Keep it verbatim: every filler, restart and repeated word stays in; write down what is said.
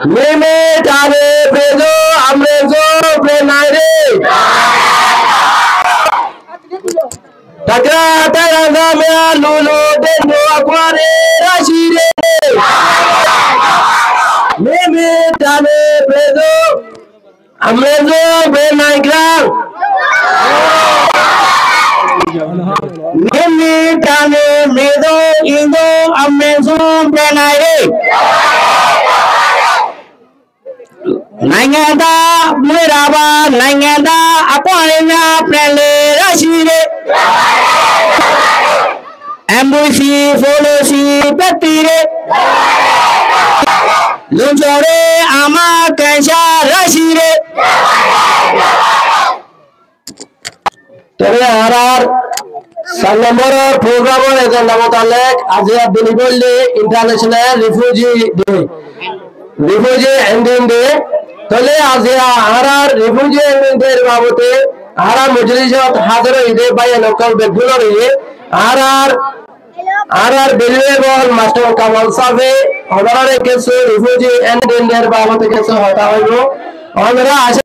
Mimi tane bedo amre zo be nai re. Takra tara zamiya lulu dendo akware rashi re. Mimi tane bedo amre zo be nai kra. Mimi tane medo indo amre zo be nai re. Naingeda muiraba naingeda akware na prele rashi re. Embusi folosi betire. Lunjore ama kensa rashi re. Tóile añárar sair nombor program or agenda mutalek aijja Duniboille International Refugee Day. Refugee Ending Day. Tóile aijja añárar Refugee Ending Day r babote añára mojlisot házir óiye de báiyain ókkol beggúnore añárar, añárar valuable mastor Kamal sábe onoráre kessú Refugee Ending Day r babote kessú hotá hoibo. Onora